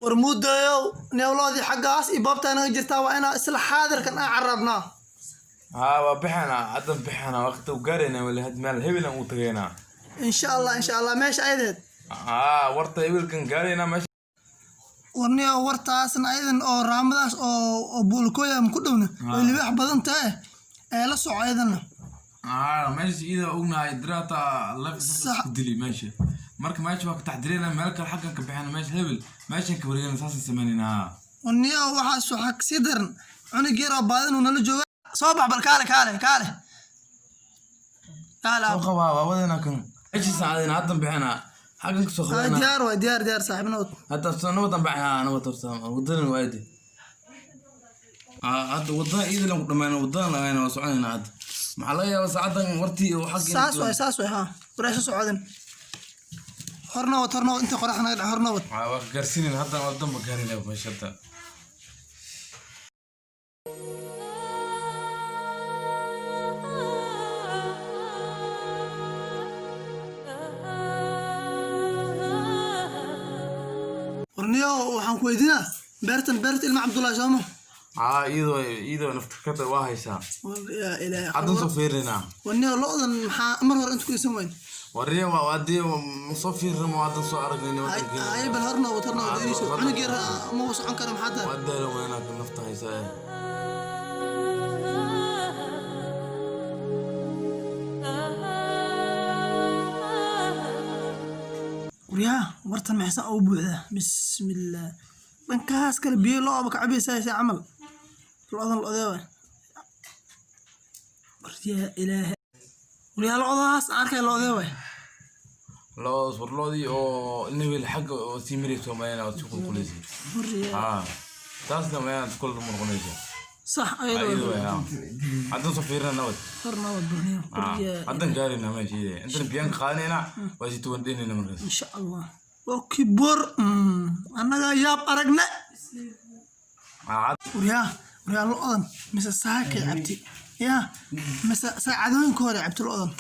War mudayow, neewloodii xaggaas iyo boobtaa naga jirtaa, waa inaa isla xaadirkan aan carabnaa. Haa, waa bixanaa, haddan bixanaa, waqti u gaaraynaa wali, had meel hebelan uu tagaynaa. Insha Allah, insha Allah, meesha aydeed. Haa, warta hebelkan gaaraynaa meesha. Warniyo, wartaasna ayadan oo raamadaas oo buulkooya ku dhowna way libaax badan tahay ee la soco ayadana. Haa, meesha iyada ognahay diraata laf isku dili meesha. Marka meesha waa ka taxdirina, meel kale xaggan ka bixina, meesha hebel meeshan ka wareegana, saasaan sameynaynaa. Warniyo, waxaas waxaa kasii daran cunug yar oo baadin uu nala jooga. Soo bax bal, kaale, kaale, kaale, kaale. Soo qabaa, waa wadanaa kan meeshiisaan adina haddan bixinaa, xaggan kasoo qabanaa. Diyaar waay, diyaar, diyaar, saaxiib, nabad. Hadda soo nabadan baxnaa, nabad horta wadadan waa aadi. Hadda wadada iyada lan ku dhamayna, wadadan lagayna waa soconaynaa. Hadda maxaa laga yaabaa saacadan wartii oo xagga Saas waay, saas waay. Haa, wareesha socodin, hor nabad, hor nabad, inta qorax naga dhac, hor nabad. Waa ka gaarsiinayna haddan, wadan ba gaarayna meesha hadda. Warniyo, waxaan ku weydiinaa, beertan beerta ilma Cabdullahi sooma? Haa, iyadoo naftirkada waa haysaa. Yaa Ilaahay! Haddan soo fiirinaa. Warniyo, lo'dan maxaa mar hore inta ku isan weyn? Wariya, waa hadii ma soo fiirin, ma haddan soo aragnay. Hay, bal hor nabad, hor nabad, iriso cunug yar ma uu socon kara, maxaa tahay? Waa daalan weynaa ka nafta haysaa. Waryaa, wartan maxaysan ugu buuxdaa? Bismillaah, dhankaas kale biyo lo-ba ka cabaysaa camal. Lo'dan lo'dee waay? Waryaa Ilaahay, waryaa, lo'daas aan arkay lo'dee waay? Loos war loodii oo nebel xagga oo sii marayso mayana oo sii qulqulaysa. Waryaa! Haa, taasna mayana kol noqonaysa. Sax ayada. Ayada way. Haa, haddan soo fiirina, nabad. Hor nabad burniyo, waryaa! Haddan gaarayna meesha, intan biyaan ka qaadanayna, waa sii tuwandheynayna markaas. Insha Allah, waa kibor annagaa yaab aragne. Waryaa, waryaa, lo'dan mise saakay cabti yaa mise saacadooyinka hore cabti? Lo'dan,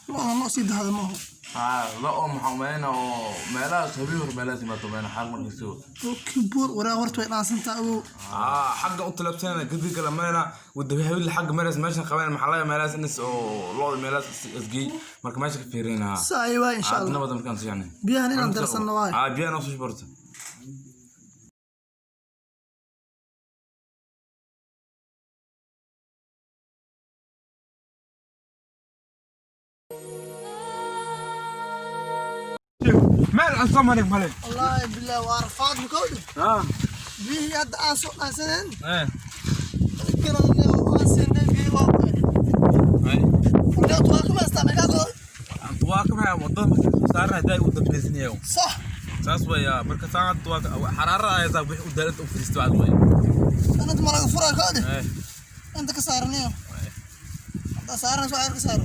lo'dan lo sii dahda maaho. Haa, lo maxaa umaleyna oo meelahaas habeen hor meelahaas imaato mayna xaal markasta. Oo kibor, waryaa, horta way dhaansantaa, ogow. Haa, xagga u talabsanayna, gadi kale marayna, wada habeen xagga marays meeshan qabanayna. Maxaa laga meelahaas inis oo lo'da meelahaas isgeey, marka meesha ka fiirinayna. Saay waay, insha Allah. Nabada markaan sii. Biyahan inaan darsanno waay. Haa, biyahan oo soo barto. Meel aan soo marin male. Wallaahi billahi, waa rafaad makowdhi. Biyihii hadda aan soo dhaansaneen kana aan siinay biyo loo waryaa, tuwaa ka maystaa meeqaa godoy? Waa ka maxay wadada markii soo saarna hadaa u dambeysanayo. Sax. Saas waya, marka saacad waa xaraarada ayaa wixii u daalanta u fadhiisto cad way. Sanad ma laga furaa kowdhi? Inta ka saaraniyo, haddaa saaran soo ka saaro.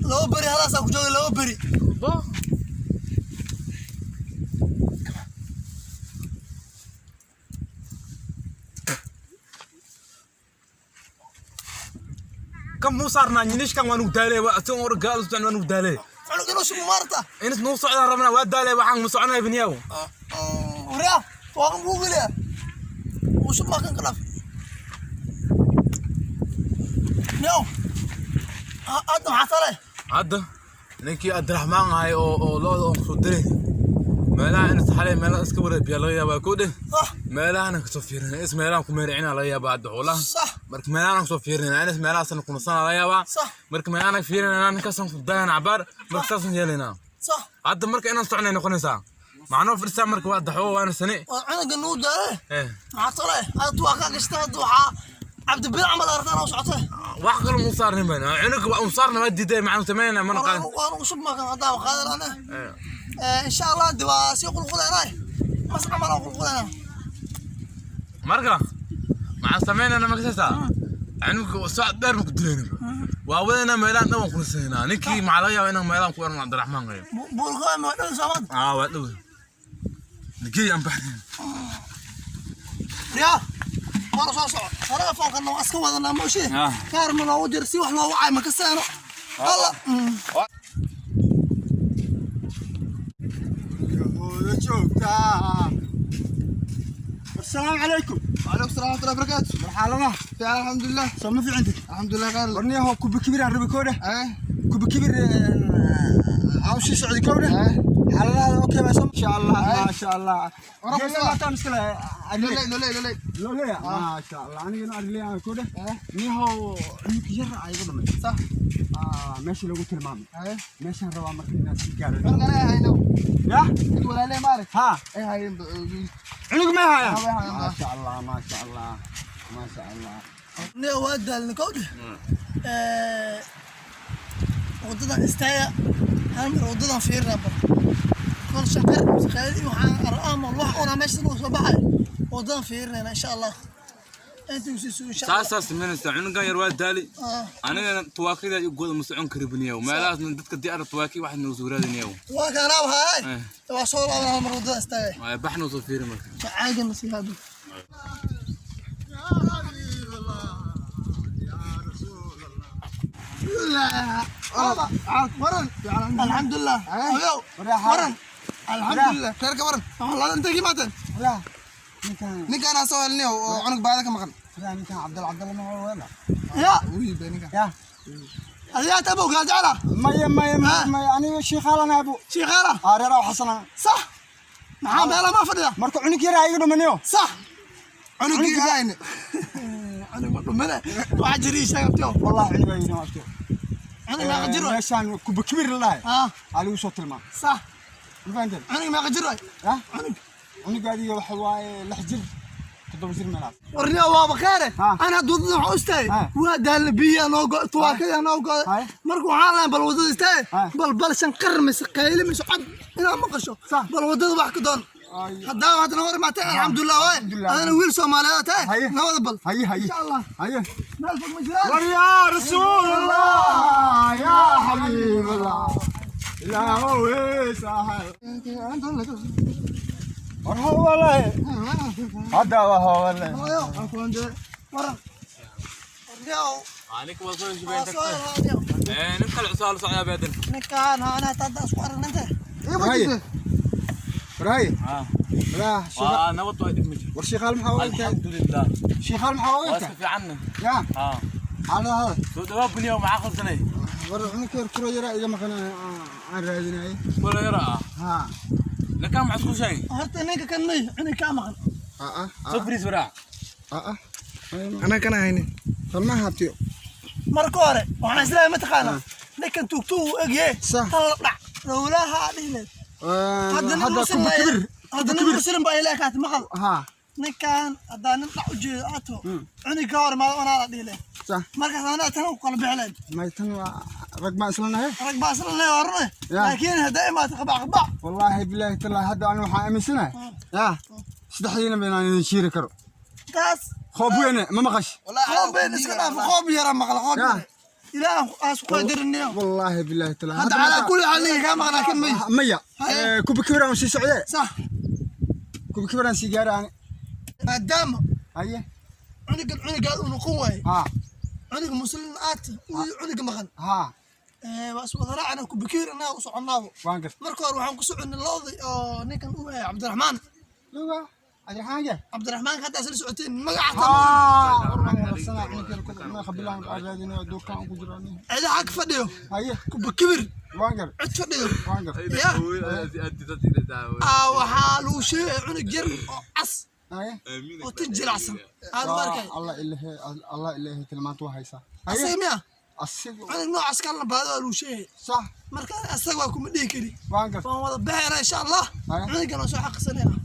2 beri halaasaa ku jooga, 2 beri. Kam muu saarnaa nyinishkan? Waan u daalay, waa asan or gaal ustan, waan u daalay. Cunug inuu shubo maarta. Inis nuu socdaa rabnaa, waa daalay, waxaan mu soconay biniyaw. Waryaa, waa buu geliyaa, uu shub maakan ka dhaaf yow. Hadda maxaa tale? Hadda ninkii Abdiraxmaan ahay oo looda oon kusoo diray meelaha inis xalay meelaha iska wareebiya laga yaabaa ko dheh. Meelahana kasoo fiirinay, is meelahan ku meericina laga yaabaa hadda xoolaha. Marka meelahan kasoo fiirinayna, inis meelahaasna kunasana laga yaabaa. Marka meelahan fiirinayna, ninkaasan ku dayana cabaar, marka saasaan yeelaynaa. Hadda marka inaan soconay noqonaysaa, macnoo fadhisaa, marka waa daxwo waana sani. Waa cunuga nuu daale. Maxaa tale hadda? Waa kaa gashta hadda, waxaa Cabdibili camal arkaan oo socotay. Wax kale muu saarnin ban cunuga, waa un saarna, waa diiday, maxaan samaynayna mana qaadan. Waan ugu shub maakan haddaa qaadan ane. Insha Allah de waa sii qulquleynay, mas camal aan qulquleynaa. Marka maxaan samaynayna markasaysaa, cunuga socod dheer ma ku dilayna, waa wadayna meelahan dhan waan kunasaynaa. Ninkii maxaa laga yaabaa inaan meelahan ku erno Cabdiraxmaan qayo. Buurkooda ma dhow soomad? Aa, waa dhow, nigey aan baxnayn. Yaa hore soo soco, telefoonkan waa iska wadanaa mooshee. Kaar ma noogu jiro si wax loogu caay ma ka seeno. Allah. Hooyo joogtaa. Asalaamu calaykum. وعليكم السلام ورحمة الله وبركاته. Marxalada. في الحمد لله. Soo ma fiicantid? الحمد لله خير. Warniyahow kuba kibir aan rabi koodhe. ايه Kuba kibir aan sii socday koodhe. ايه Xaaladaada okay baa soo. Insha Allah, Eh. ma sha Allah. Warab Geesa Allah. ma taa miskale. لولي لولي لولي. Loleya. Ma sha Allah. Anigana arley aan koodhe. ايه Niyahow cunug yar aa igu dhumay. صح. Ah, meesha lagu tilmaamay. ايه Meeshaan rabaa marka inaad sii gaaro. فرق انا هاي لو Yah? انت ولا ليه مالك Ha. ايه هاي. Cunug ma hayaan? Ha, way hayaan. Ma sha Allah, ma sha Allah. Ma sha Allah. Nin waa daalna kowdhe. Wadadan istaaga, hal mar wadadan fiirina bal kol shaqar shaqaadii waxaan ar'aama wax oona meesha noo soo baxay wadadan fiirinayna insha Allah intuu sii sugo insha Allah. Saasaa samaynaysaa, cunugan yar waa daali. Ah. Anigana tuwaakida iyo gooda ma socon kari buniyow, meelahaasna dadka diyaar tuwaaki waxaad nagu soo raadinayow. Waa kaanaa haay. Eh. Waa soo laaban hal mar wadadan istaagay. Waa baxnuu soo fiiri marka. Caagan sii hadu. Waran alxamdulilah ayow waran alxamdulilah. خير كبرن. Waxaa inta kimaateen. Walaah, ninkan ninkaan aan soo helnay oo cunug baada ka maqan. walaah, ninkan Cabdal Cabdal ma wala. Ya. Wiil bay ninkaan. Yah. Adigaa tabow kaa jecla. Maya maya maya maya, aniga shiikhaalan abu. Shiikhaala. Aareer aw xasana. Sax, maxaa meela ma fadhiya? Marka cunug yar aa iga dhumaniyo. Sax. Cunugii hayne. Cunug ma dhumane, waxaa jira ii sheeg abtiyo. Wallahi cunug aa iga dhumay. Cunug meeqa jir waay? Meeshaan kuba kibir la dhahay. Ah. Aa lagu soo tilmaamay. Sax. Ma fahanteen? Cunug meeqa jir waay? Yah? Cunug. Cunug adiga waxa waaye 6 jir, 7 jir meelahaas. Warniya waaba kheere. Ha. Ana hadda wadada waxaan u istaagay. Ha. Waa daalna, biyaa noo go tuwaakadaa noo go'day. Ha. Marka waxaan lahayn bal wadada istaagay. Ha. Bal shanqar mise qayle mise cod inaad maqasho. Sax. Bal wadada wax ka doon. Ay. Haddaa hadda noo hor imaatay alxamdulilah waay. Alxamdulilah. Adana wiil Soomaaliyeed aad tahay. Haye. Nabada bal. Haye haye. Insha Allah. Haye. Meel fog ma jiraan. War yaa rasuulallah, yaa xabiiballah, ilaahow sahal. War hawale. Hadda waa hawale. Hooyo. Waran. Warniyow. Aniga waa soo Waa heshiibeen. soo helaa. Nin kale cusub la socdaa baadan. Ninkaan ana hadda isku aragnante. ايه وجهه. Waraay. Ah. Walaah, shiikha. Waa nabad, waa dhib ma jiro. War shiikhaal maxaa ogataa? Alxamdulilah. Shiikhaal maxaa Waa ogataa? iska fiicanna. Yaa, Ah. xaaladaada. Soo dhawaa buniyow, maxaa khaldanay? War cunug yar kuro yara iga maqan aan raadinayay. Kula yara ah. Ha. Ninkaan maxaa isku sheegay? Horta ninka kan may cunug kaa maqan. Ah ah. Soo fariis waraa. Ah ah. انا كان هايني. Tan ma habtiyo. Marka hore waxaan isleeyahay mataqaanaa ninkan tuugtuu uu egyahe. Sax. Tan la dhac dowlaha dhihileed. Hadda nin Hadda muslim kuba baa kibir. Hadda nin muslim baa ilaahay kaati maqal. Ha. Ninkan haddaa nin dhac u jeedo aad taho cunug ka hor imaado onaa la dhihileed. Sax. Markaas anaa tan u kala bixileed. May tan waa rag baan isla nahay. Rag baa isla leeyahay horne. Ya. Laakiin haddaa imaato qabac qabac. Wallaahi bilaahi tallaahi, hadda anigu waxaan aaminsanahay. Yaa. Saddexdiina ba inaan idin shiiri karo. Taas. Khoob weyne ma maqash. Qoob been iska dhaaf, qoob yara maqal qoob Ya. yara ilaah aas ku qadirinayo. Wallaahi bilaahi tallaahi. Hadda calaa kulli xaal ninka kaa maqnaa kan may. Maya. Haye. Kuba kibir aan sii socdee. Sax. Kuba kibir aan sii gaaray ani. Maadaama Haye. cunugan cunugaad uu noqon waaye, Ha. cunuga muslim aad wiil cunuga maqan. Ha. Waa is wada raacna ku bikiir annaga u soconnaabo. Waan gartay. Marka hore waxaan ku soconnay loodii oo ninkan uu yahay Cabdiraxmaan. Luga. Cabdiraxmaan. Cabdiraxmaanka hadda isla socoteen magaca. Ha. Warsan cunug yar ku ma khabilaan aan raadinayo duurkaan ku jiro ani. Cida xag fadhiyo. Haye. Ku bikir. Waan gartay. Cid fadhiyo. Waan gartay. Ya. Aa, waxaa lagu sheegay cunug yar oo cas Haye. oo tin jilicsan aa lagu arkay. Allah ilaahay, Allah ilaahay, tilmaanta waa haysaa. Asaga miya? Asiga. Cunug noocaas kalena baadi waa lagu sheegay. Sax. Marka asaga waa kuma dhihi kari. Waan gartay. Waan wada baxayna insha Allah. Haye. Cunugan waan soo xaqisanayna.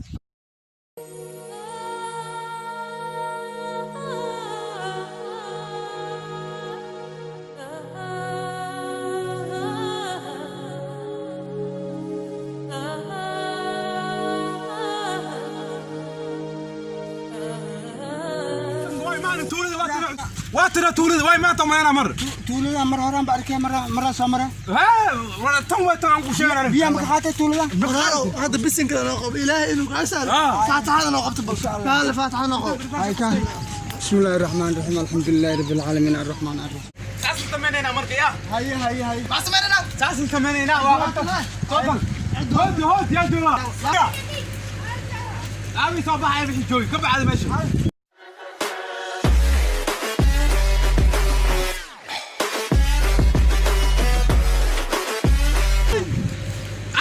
Waa tira tuulada way maanta mayna mar. Tuulada mar horaan ba arkay, mar mar soo mara. Ha, wala tan way tan aan ku sheeganay. Biyaha ma ka qaatay tuulada? Walaalow hadda bisinka noo qabo ilaahay inuu kaa saaro. Faataxada noo qabto bal kaale faataxa noo qabo. Hay ka. بسم الله الرحمن الرحيم، الحمد لله رب العالمين، الرحمن الرحيم. Saas dambe. Samaynaynaa marka yaa. Haye, haye, haye. Maxaa samaynayna? Saasaan samaynaynaa waa toban. Hood hood yaa jooga. Aabi soo baxay wixii joogi ka bacda meesha.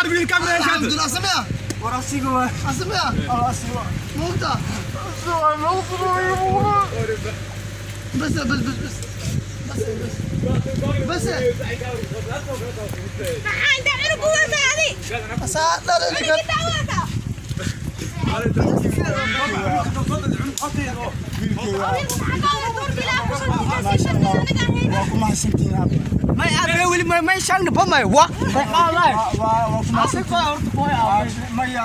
Arbi kamera shaad. Cabdullah sameeya. War asiga waa. Sameeya. Asiga. Moogta. بس بس بس بس بس بس بس. Maxaa inta cunug u wataa adi? Asaa dhala. Cunug intaa u wataa? Wiilka maxaa ka wada duurka ilaa ku soo jiiday shan aniga ahayn. Waa ku mahadsantihiin aabbe. May abe weli may sheegna bamay wa. Waa waa ku mahadsan. Maya,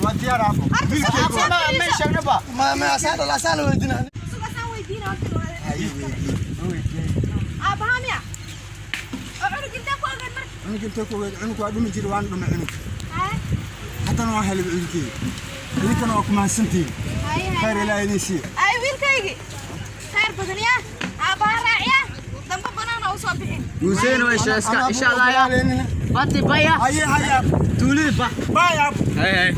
waa diyaar aabbo. Wiilkayga waa. May sheegna ba. ما asaa dhala, asaa la weydiinaa. Sugasaan weydiina horta waa. Aabaha miya? Oo cunug intee ku ogeed marka? Cunug intee ku ogeed? Cunug waa dhumi jiray, waan dhumay cunug. Haye. Haddana waan helay cunugkeyga. Idinkana waa ku mahadsantihiin. Haye, haye. Khayr Ilaahay idin siiyo. Ay wiilkaygii. Khayr badan yaa. Aabaha raaciya. Dambe banaana u soo bixin. Hussein way sheeska insha Allah ya. Bati baya. Haye, haye aabbo. Tuulida ba. Bye aabbo. Hey hey.